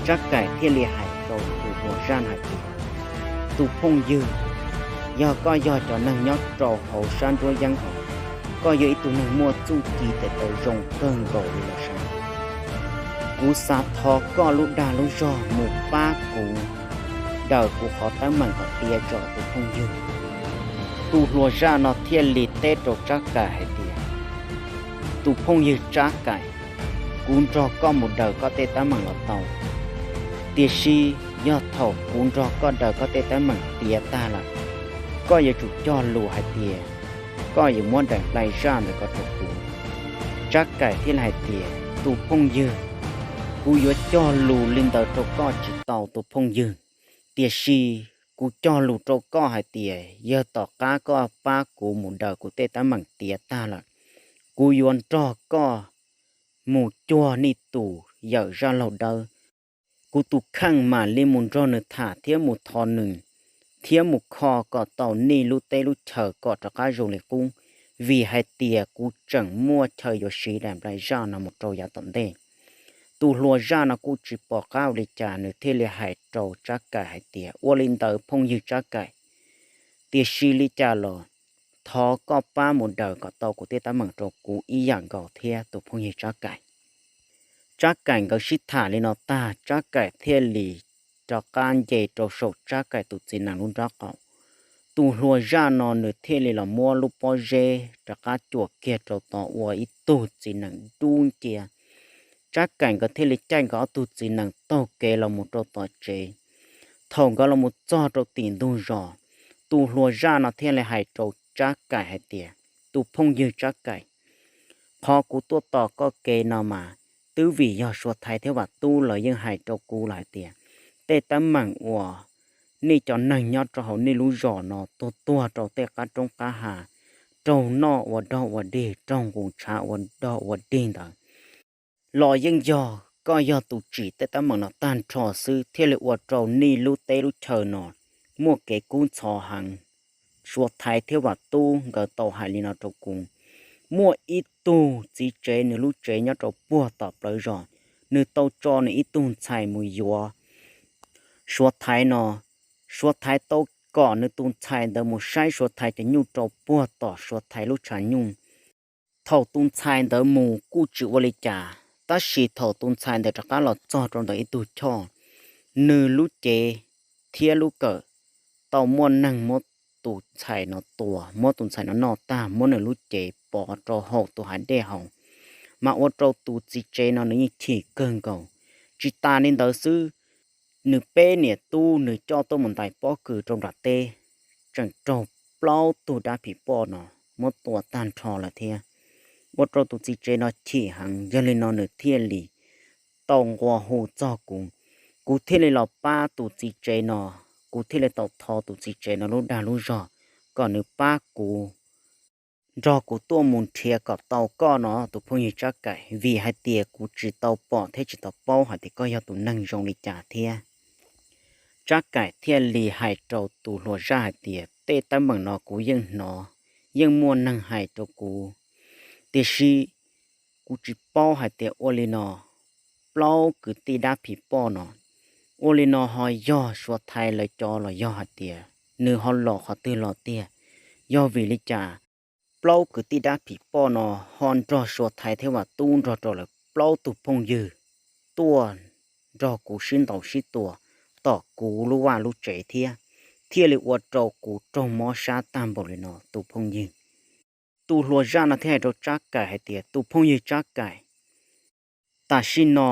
Tsab Kaim thiaj li hais rau tus hluas zaj hais tias, tus phooj ywg, yog koj yog cov neeg nyob rau hauv sab nruab yeeb hauv, koj yog ib tug neeg muaj txuj ci tes taw zoo kawg nkaus li los sav. Kuv xav thov koj lub dag lub zog mus pab kuv daws kuv qhov teeb meem kom tiav tso tus phooj ywg. Tus hluas zaj no thiaj li teb rau Tsab Kaim hais tias, tus phooj ywg Tsab Kaim, kuv nrog koj mus daws koj tej teeb meem los tau, tiam sis yog thaum kuv nrog koj daws koj tej teeb meem tiav tag lawm, koj yuav tsum cog lus hais tias koj yuav muab daim nplai zaj ntawd ko rau kuv. Tsab Kaim thiaj li hais tias, tus phooj ywg, kuv yuav cog lus li ntawd rau koj tsis tau tus phooj ywg, tiam sis kuv cog lus rau koj hais tias yog tom qab koj pab kuv mus daws kuv tej teeb meem tiav tag lawm, kuv yuav nrog koj mus cuag nej tus Yawm Zaj Laug Dawb. Kuv tus kheej mam li mus nrog nws tham thiab mus thov nws, thiab mus kho kom tau nej lub teb lub chaws kom rov qab zoo li qub, vim hais tias kuv tseem muaj chaw yuav siv daim nplai zaj no mus rau yav tom ntej. Tus hluas zaj no kuj tsis pom qab ua li cas, nws thiaj li hais rau Tsab Kaim hais tias, ua li ntawd phooj ywg Tsab Kaim, tiam sis li cas los thov koj pab mus daws kom tau kuv tej teeb meem rau kuv ib yam nkaus thiab tus phooj ywg Tsab Kaim. Tsab Kaim nkawd sib tham li no tag, Tsab Kaim thiaj li rov qab nce rau saum Tsab Kaim tus txiv nees lub nraub qaum. Tus hluas zaj no nws thiaj li los muab lub pob zeb rov qab cuam kiag rau tod ua ib tug txiv nees dub ncia. Tsab Kaim nkawd thiaj li caij nkawd ob tug txiv nees taug kev los mus rau tom tsev. Thaum nkawd los mus txog rau tim ntug zos, tus hluas zaj no thiaj li hais rau Tsab Kaim hais tias, tus phooj ywg Tsab Kaim, qhov kuv tuaj tos koj kev no mas twb vim yog Suav Thaiv thiab Vam Tub lawv yeej hais rau kuv lawm hais tias tej teeb meem uas nej cov neeg nyob rau hauv nej lub zos no tuag tuag rau tej qab roob qab hav, raug noj ua dog ua dig, raug nqus ntshav ua dog ua dig ntawd los yeej yog koj yog tus tsim tej teeb meem no tag nrho xwb thiaj li ua rau nej lub teb lub chaw no muaj kev kub ntxhov heev. Suav Thaiv thiab Vam Tub nkawd tau hais li no rau kuv. Muaj ib tug txiv tsev, nws lub tsev nyob rau puag tom plawv zos, nws tau tso nws ib tug ntxhais mus yuav Suav Thaiv no. Suav Thaiv tau kom nws tus ntxhais ntawd mus saib Suav Thaiv cov nyuj rau puag tom Suav Thaiv lub tshav nyuj. Thaum tus ntxhais ntawd mus kuj tsis ua li cas, tab sis thaum tus ntxhais ntawd rov qab los txog rau ntawm ib tug choj, nws lub cev thiab lub kawm tau muaj neeg muab tus ntxhais no tua, muab tus ntxhais no noj tag, muab nws lub cev pov rau hauv tus hav dej haus, mas ua rau tus txiv tsev no nws yeej chim kawg nkaus. Tsis tas li ntawd xwb, nws peb niam tub nws coj tuaj mus ntais pob kws rau nram teb, tseem raug plaub tug dab phim poj no muab tua tag nrho lawm thiab, ua rau tus txiv tsev no chim heev. Yog li no nws thiaj li tau nqua hu txog kuv, kuv thiaj li los pab tus txiv tsev no, kuv thiaj li tau thov tus txiv tsev no lub dag lub zog kom nws pab kuv, nrog kuv tuaj mus nrhiav kom tau koj no tus phooj ywg Tsab Kaim, vim hais tias kuv tsis tau pom thiab tsis tau paub hais tias koj yog tus neeg zoo li cas thiab. Tsab Kaim thiaj li hais rau tus hluas zaj hais tias, tej teeb meem no kuv yeej hnov, yeej muaj neeg hais rau kuv, tiam sis kuv tsis paub hais tias ua li no, plaub kwv tij dab phim poj no, ua li no ho yog Suav Thaiv lawv cov los yog hais tias nws ho los qhov twg los tiag. Yog vim li cas plaub kwv tij dab phim poj no ho nrog Suav Thaiv thiab Vam Tub nrog rau lawv plaub tug phooj ywg tuaj nrog kuv sib ntaus sib tua tom kuv lub vaj lub tsev thiab, thiaj li ua rau kuv raug mob sab tag npaum li no tus phooj ywg. Tus hluas zaj no thiaj hais rau Tsab Kaim hais tias, tus phooj ywg Tsab Kaim, tam sim no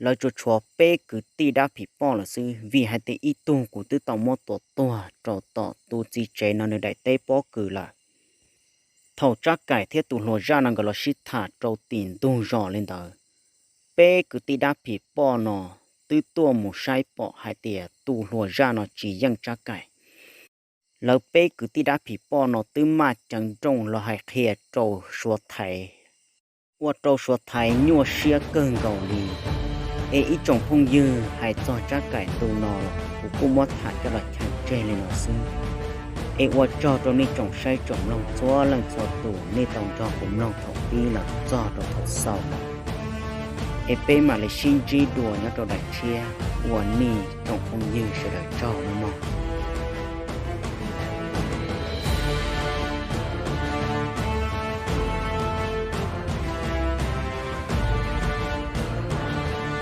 lawv tsuas tshuav peb kwv tij dab phim poj lawm xwb, vim hais tias ib tug kuv twb tau muab tua tuag rau tom tus txiv tsev no nws daim teb pob kws lawm. Thaum Tsab Kaim thiab tus hluas zaj no nkawd los sib tham rau tim ntug zos li ntawd, peb kwv tij dab phim poj no twb tuaj mus saib pom hais tias tus hluas zaj no tsis yeej Tsab Kaim. Lawv peb kwv tij dab phim poj no twb maj ceev nrooj los hais qhia rau Suav Thaiv, ua rau Suav Thaiv nyuaj siab kawg nkaus li. Es ib tsoom phooj ywg, hais txog Tsab Kaim ntu no kuv kuj muab tham coj los cheem tseg li no xwb. Es ua tsaug rau nej tsoom saib tsoom mloog txhua leej txhua tus nej tau nrog kuv mloog thaum pib los txog rau thaum xaus no. Es peb mam li sib ntsib dua nyob rau daim tshiab uas nej tsoom phooj ywg sawv daws tsaug no mog.